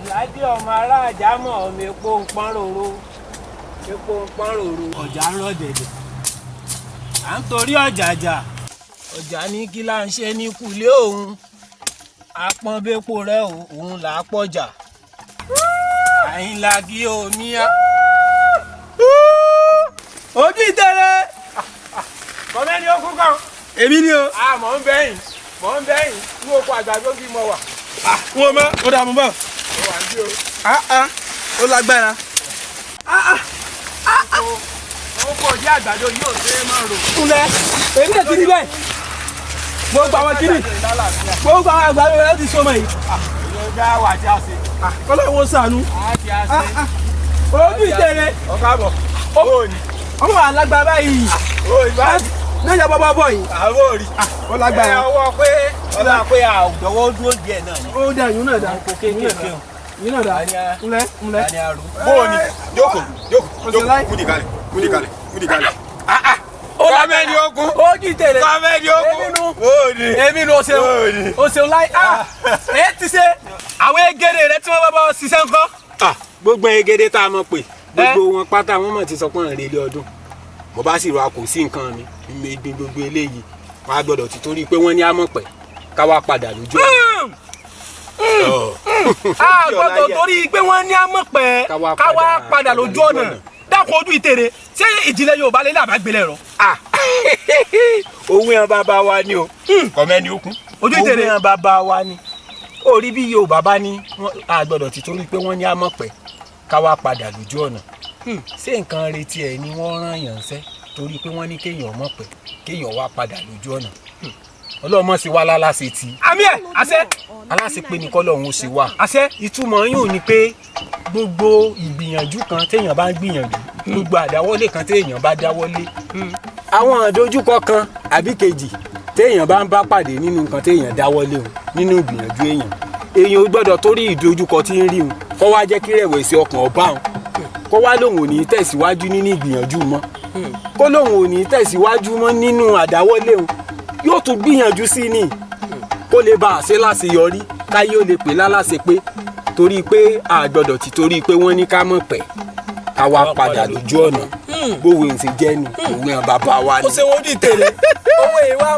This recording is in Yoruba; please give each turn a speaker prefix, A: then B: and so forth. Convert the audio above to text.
A: Ládé ọmọ ará àjámọ̀, ọmọ epo ń pọ́n ròrò, epo ń pọ́n ròrò. Ọ̀jà ń rọ̀ dẹ̀dẹ̀, à ń torí ọ̀jàjà. Ọ̀jà ní kí là ń ṣe ní kùlé òun, apọ́nbépo rẹ̀ o, òun là á pọ̀jà. Àyìnlá kí omi á.
B: Ojú ìtẹ̀rẹ̀.
A: Kọ́mẹ́ni ó kú kan.
B: Èmi ni o.
A: A mọ̀ ń bẹ́yìn, mọ̀ ń bẹ́yìn ní oko àgbàdo bí mo wà.
B: N ò mọ, ó dà mú bọ̀.
A: Ó wà ní o.
B: Ah ah, ó lágbára.
A: Ó kò jẹ́ àgbàdo yóò ṣe é máa rò.
B: Ǹlẹ́, èmi náà ti rí bẹ́ẹ̀. Gbogbo àwọn kiri, gbogbo àwọn àgbàdo rẹ ti so mọ́ yìí.
A: Ìyẹn wà tí a ṣe.
B: Kọ́lá wo sànú.
A: A ti a ṣe.
B: Ojú ìtẹ̀rẹ̀.
A: Ọ̀kábọ̀. Ó ní.
B: Ọmọ alágbára báyìí.
A: Ó ìbá.
B: Náà yà bọ́ bọ́ yìí.
A: Àwọn ò rí.
B: Ó lágbára.
A: Ẹ ọwọ́ pé ọlá pé àwùjọwọ́ dúró díẹ̀ náà ni.
B: Ó dà, yín náà dà.
A: Kò kéékèèké o.
B: Yín náà dà. Ńlẹ́ ńlẹ́.
A: Dání aró.
C: Bóòni, jókòó jókòó jókòó, kúdì kalẹ̀, kúdì kalẹ̀, kúdì kalẹ̀.
A: Kọ́mẹ́ni ogun.
B: Ojú ìtẹ̀rẹ̀.
A: Kọ́mẹ́ni ogun.
B: Èmi nu.
A: Bóòni.
B: Èmi nu, o ṣeun.
A: Bóòni.
B: O ṣeun láì. Ah, èyí ti ṣe àwọn egede rẹ tí wọ́n bá bọ́ ṣiṣẹ́ ńkọ́?
A: Gbogbo egede tá a mọ̀ pé gbogbo wọn pátá, wọn mọ̀ ti sọ pé ń relé ọdún. Mo bá sì rọ a kò sí nǹkan mi mi gbin gbogbo eléyìí, wọn á gbọ́dọ̀ ti torí pé wọ́n ní àmọ̀pẹ̀ ká wá padà lójú ọ̀nà.
B: A gbọ́dọ̀ torí pé wọ́n ní àmọ̀pẹ́
A: Ká wá
B: ká wá padà lójú ọ̀nà.
A: ọ̀nà.
B: Dákun, ojú ìtẹ̀rẹ̀, ṣé ìjìnlẹ̀ Yorùbá lè làbá gbélé rọ?
A: Òwe hàn bàbá wa ni o.
C: Kọ́mẹ́ni okun.
B: Ojú ìtẹ̀rẹ̀.
A: Òwe hàn bàbá wa ni. Orí bí Yorùbá bá ní a gbọ́dọ̀ ti torí pé wọ́n ní àmọ̀pẹ́ ká wá padà lójú ọ̀nà. Ṣé nǹkan retí ẹ ni wọ́n rán yàn ṣẹ́ torí pé wọ́n ní kéèyàn mọ̀pẹ́ kéèyàn wá padà lójú ọ̀nà? Ọlọ́mọ sì wá lálàsẹ̀ tí.
B: Àmì ẹ̀ àṣẹ.
A: Aláṣepé ni kọ́lọ́hún ó ṣe wà.
B: Àṣẹ.
A: Ìtumọ̀ yóò ní pé gbogbo ìgbìyànjú kan téèyàn bá ń gbìyànjú, gbogbo àdáwọ́lé kan téèyàn bá dáwọ́lé, àwọn àdójúkọ kan àbí kejì téèyàn bá ń bá pàdé nínú nǹkan téèyàn dáwọ́lé o, nínú ìgbìyànjú èèyàn, èèyàn ò gbọ́dọ̀ torí ìdojúkọ tí ń rí òun kó wá jẹ́ kí rẹ̀wẹ̀sì ọkàn ọba òun, kó wá lòun ò ní tẹ̀síwájú nínú ìgbìyànjú mọ́, kó lòun ò ní tẹ̀síwájú mọ́ nínú àdáwọ́lé òun. Yóò tún gbìyànjú sí ni kó lè bá a ṣe láṣeyọrí, káyé ó lè pè láláṣe pé torí pé a gbọ́dọ̀ ti torí pé wọ́n ní ká mọ̀ pẹ́ ká wá padà lójú ọ̀nà. Bówe ń ṣe jẹ́ nu, òwe hàn bàbá wa ni.
B: Ó ṣe wọ́n ojú ìtẹ̀rẹ̀ owó ìwà.